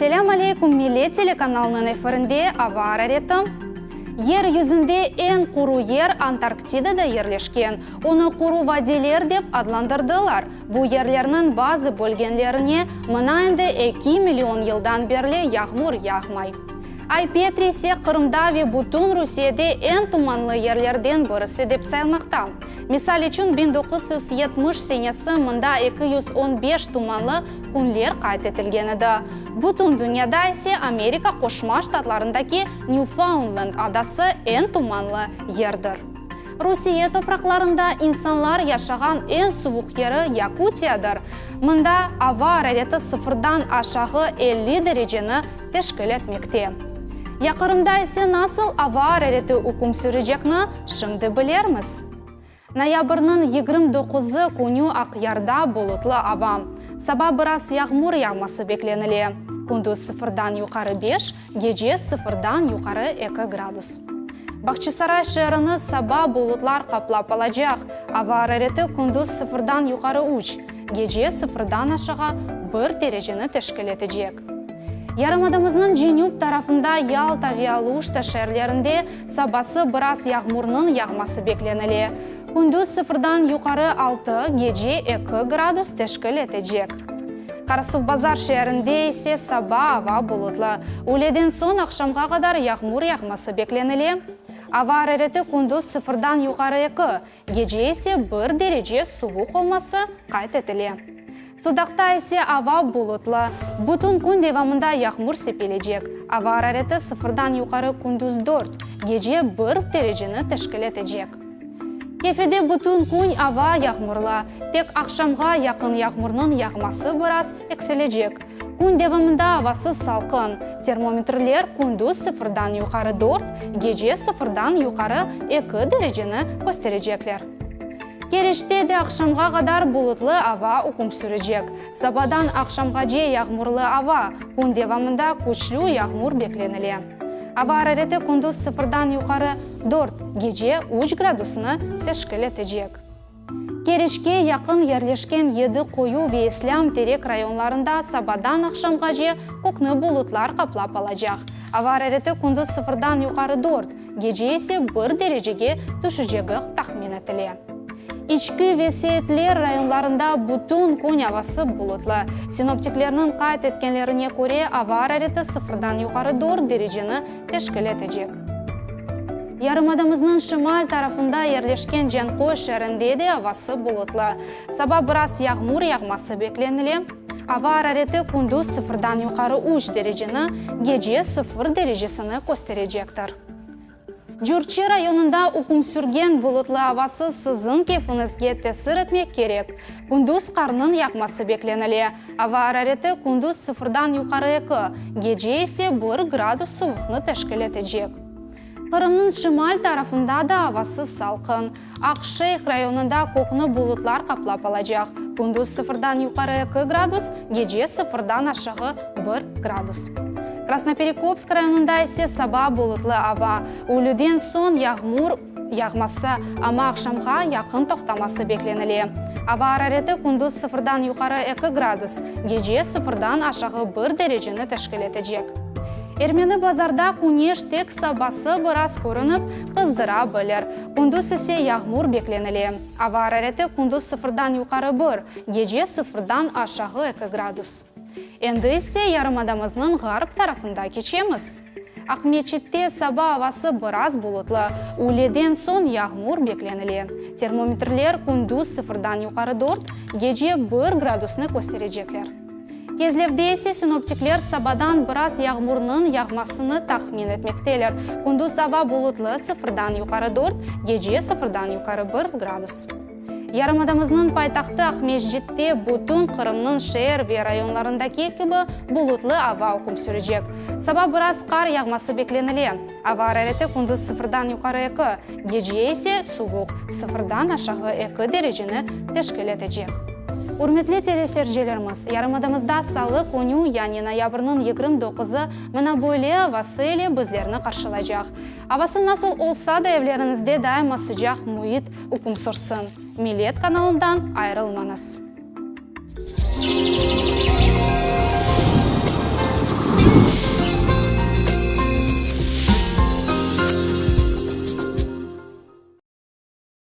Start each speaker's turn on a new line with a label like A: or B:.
A: Selâm aleyküm, Millet telekanalınıñ efirinde Ava arareti. Yer yüzünde eñ quru yer Antarktidada yerleşken. Onı quru vadiyler dep adlandırdılar. Bu yerlerniñ bazı bölgenlerine mına endi 2 million yıldan berli yağmur yağmay. Ay-Petri ise Qırımda ve bütün Rusiyede eñ tumanlı yerlerden birisi dep sayılmaqta. Misal içün, 1970 senesi mında 215 tumanlı künler qayd etilgen edi. Bütün dünyada ise Amerika Qoşma Ştatlarındaki Newfoundland adası eñ tumanlı yerdir. Rusiye topraqlarında insanlar yaşağan eñ suvuq yeri Yakutiyadır. Mında ava arareti sıfırdan aşağı 50 dereceni teşkil etmekte. Ya Qırımda ise nasıl ava arareti üküm sürecekni şimdi bilermiz. Noyabrniñ 29-ı künü Aqyarda bulutlı ava. Saba biraz yağmur yağması beklenile. Kündüz sıfırdan yuqarı beş, gece sıfırdan yuqarı eki gradus. Bağçasaray şeerini saba bulutlar qaplap alacaq. Ava arareti kündüz sıfırdan yuqarı üç, gece sıfırdan aşağı bir dereceni teşkil etecek. Yarımadamıznıñ cenüp tarafında Yalta ve Aluşta şeerlerinde sabası biraz yağmurnıñ yağması beklenile. Kündüz sıfırdan yuqarı altı, gece eki gradus teşkil etecek. Qarasuvbazar şeerinde ise saba ava bulutlı. Üyleden soñ aqşamğa qadar yağmur yağması beklenile. Ava arareti kündüz sıfırdan yuqarı eki, gece ise bir derece suvuq olması qayd etile. Sudaqta ise ava bulutlı. Bütün kün devamında yağmur sepelecek. Ava arareti sıfırdan yuqarı kündüz dört, gece bir dereceni teşkil etecek. Kefede bütün kün ava yağmurlı. Tek aqşamğa yaqın yağmurnıñ yağması biraz eksilecek. Kün devamında avası salqın. Termometrler kündüz sıfırdan yuqarı dört, gece sıfırdan yuqarı eki dereceni kösterecekler. Keriçte de aqşamğa qadar bulutlı ava üküm sürecek. Sabadan aqşamğace yağmurlı ava, kün devamında küçlü yağmur beklenile. Ava arareti kündüz sıfırdan yuqarı dört, gece üç gradusnı teşkil etecek. Keriçke yaqın yerleşken Yedi Quyu ve İslâm Terek rayonlarında sabadan aqşamğace kökni bulutlar qaplap alacaq. Ava arareti kündüz sıfırdan yuqarı dört, gece ise bir derecege tüşecegi tahmin etile. İçki ve Seyitler rayonlarında bütün kün avası bulutlı. Sinoptiklerniñ qayd etkenlerine köre, ava arareti sıfırdan yuqarı dört dereceni teşkil etecek. Yarımadamıznıñ şimal tarafında yerleşken Canköy şeerinde de avası bulutlı. Saba biraz yağmur yağması beklenile. Ava arareti kündüz sıfırdan yuqarı üç dereceni, gece sıfır derecesini kösterecektir. Cürçi rayonında üküm sürgen bulutlı avası siziñ keyfiñizge tesir etmek kerek. Kündüz qarnıñ yağması beklenile. Ava arareti kündüz sıfırdan yuqarı eki, gece ise bir gradus suvuqnı teşkil etecek. Qırımnıñ şimal tarafında da avası salqın. Aqşeyh rayonında kökni bulutlar qaplap alacaq. Kündüz sıfırdan yuqarı eki gradus, gece sıfırdan aşağı bir gradus. Krasnoperekopsk rayonında ise saba bulutlı ava. Üyleden soñ yağmur yağması, amma aqşamğa yaqın toqtaması beklenile. Ava arareti kündüz sıfırdan yuqarı eki gradus, gece sıfırdan aşağı bir dereceni teşkil etecek. Ermeni Bazarda küneş tek sabası biraz körünip, qızdıra bilir. Kündüz ise yağmur beklenile. Ava arareti kündüz sıfırdan yuqarı bir, gece sıfırdan aşağı eki gradus. Endi ise yarımadamıznıñ ğarp tarafında keçemiz. Aqmeçitte saba avası biraz bulutlı, üyleden soñ yağmur beklenile. Termometrler kündüz sıfırdan yuqarı dört, gece bir gradusnı kösterecekler. Kezlevde ise sinoptikler sabadan biraz yağmurnıñ yağmasını tahmin etmekteler. Kündüz ava bulutlı, sıfırdan yuqarı dört, gece sıfırdan yuqarı bir gradus. Yarımadamıznıñ paytahtı Aqmescitte bütün Qırımnıñ şeer ve rayonlarındaki kibi bulutlı ava üküm sürecek. Saba biraz qar yağması beklenile. Ava arareti kündüz sıfırdan yuqarı eki, gece ise suvuq, sıfırdan aşağı eki dereceni teşkil etecek. Ürmetli teleseyircilerimiz, yarımadamızda salı künü, yani noyabrniñ 29-ı, mına böyle avası ile bizlerni qarşılaycaq. Avası nasıl olsa da, evleriñizde daima sıcaq müit üküm sürsün. Millet kanalından ayırılmañız.